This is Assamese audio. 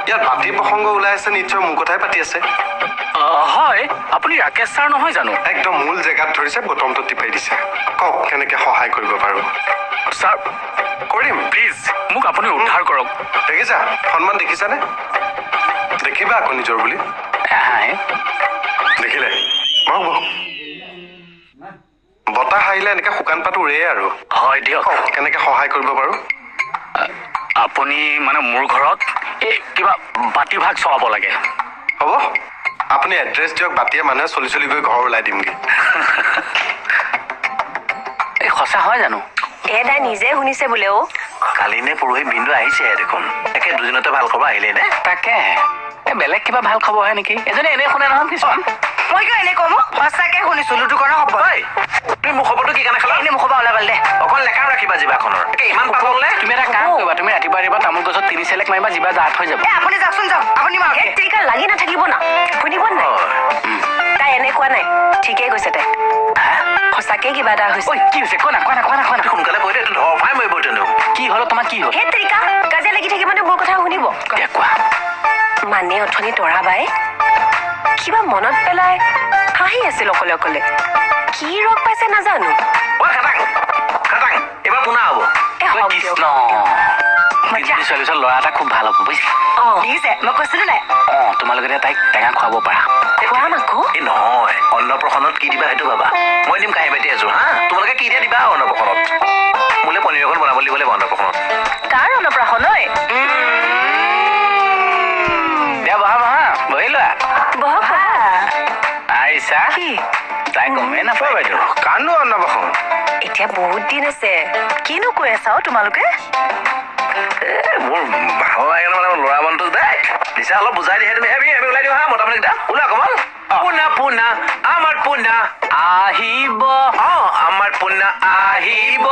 ইয়াত বাতি প্ৰসংগ ওলাই আছে, নিশ্চয় মোৰ কথাই পাতি আছে। হয়, আপুনি ৰাকেশ ছাৰ নহয় জানো? একদম মূল জেগাত ধৰিছে, বটমটো টিপাই দিছে। কওক, কেনেকে সহায় কৰিব পাৰো? ছাৰ কৰিম, প্লিজ মোক আপুনি উদ্ধাৰ কৰক। দেখিছা সন্মান দেখিছানে? দেখিবা আকৌ নিজৰ বুলি দেখিলে। বহক বহক। বতাহ আহিলে এনেকে শুকান পাত উৰে আৰু। হয় দিয়ক। কেনেকে সহায় কৰিব পাৰো? আপুনি মানে মোৰ ঘৰত এই কিবা বাতি ভাগ চলাব লাগে। হ'ব, আপুনি এড্ৰেছ দিয়ক, বাতিয়ে মানুহে চলি চলি গৈ ঘৰ ওলাই দিমগে। এই সঁচা হয় জানো? এ দাই নিজে শুনিছে বোলে। অ, কালি নে পৰহি বিন্দু আহিছে দেখোন। একে দুদিনতে ভাল খবৰ আহিলেই নে? তাকে, এই বেলেগ কিবা ভাল খবৰহে নেকি? এজনী এনেই শুনে নহয় কিছুমান। মই কিয় এনেই কম? সঁচাকে শুনিছো লুটুকনৰ শব্দ। তুমি মোৰ খবৰটো কি কাৰণে খালা? এনেই মুখৰ পৰা ওলাই গ'ল দে। অকণ লেকাম ৰাখিবা জিভাখনৰ। ইমান পাগল নে? তুমি এটা কাম কৰিবা, তুমি ৰাতিপুৱা ৰাতিপুৱা তামোল গছত 3 চেলেক মাৰিবা, জিভা জাত হৈ যাব। এ আপুনি যাওকচোন, যাওক আপুনি। মাৰক তেৰিকা, লাগি নাথাকিব না, শুনিব নাই? তাই এনে কোৱা নাই, ঠিকেই কৈছে তাই। সঁচাকে কিবা এটা হৈছে। কি হৈছে? কোৱা না, কোৱা না, কোৱা না, কোৱা না। সোনকালে কৈ দে, ধৰফাই মৰিব তেনে। কি হ'ল তোমাৰ? কি হ'ল? হে তেৰিকা, কাজিয়া লাগি থাকিব নে? মোৰ কথা শুনিব। কোৱা। মানে অথনি তৰাবাই কিবা মনত পেলাই হাঁহি আছিল অকলে অকলে। কি ৰগ পাইছে নাজানো। ল'ৰা এটা খুব ভাল হ'ব, বুজিছা? মই কৈছিলো নাই? অ, তোমালোকে তাইক টেঙা খুৱাব পাৰা। খুৱাম আকৌ। এই নহয়, অন্নপ্ৰসনত কি দিবা সেইটো ভাবা। মই দিম কাঁহী বাতি এযোৰ। হা, তোমালোকে কি দিয়া দিবা অন্নপ্ৰসনত? মোলে পনীৰ অকণ বনাব দিব লাগিব অন্নপ্ৰসনত। কাৰ অন্নপ্ৰাশন ঐ? দিয়া, বহা বহা, বহি লোৱা। বহক। আহিছা তাই গমেই নাপায়। বাইদেউ, কানো অন্নপ্ৰাশন? এতিয়া বহুত দিন আছে। কিনো কৈ আছা অ তোমালোকে? মোৰ ভাল লাগে মানে ল'ৰা মানুহটো দেই। দিছা অলপ বুজাই দিয়ে তুমি। আমি ওলাই দিওঁ। হা, মতা মানুহকেইটা ওলা। কমল, পোনা পোনা, আমাৰ পোনা আহিব। অ, আমাৰ পোনা আহিব।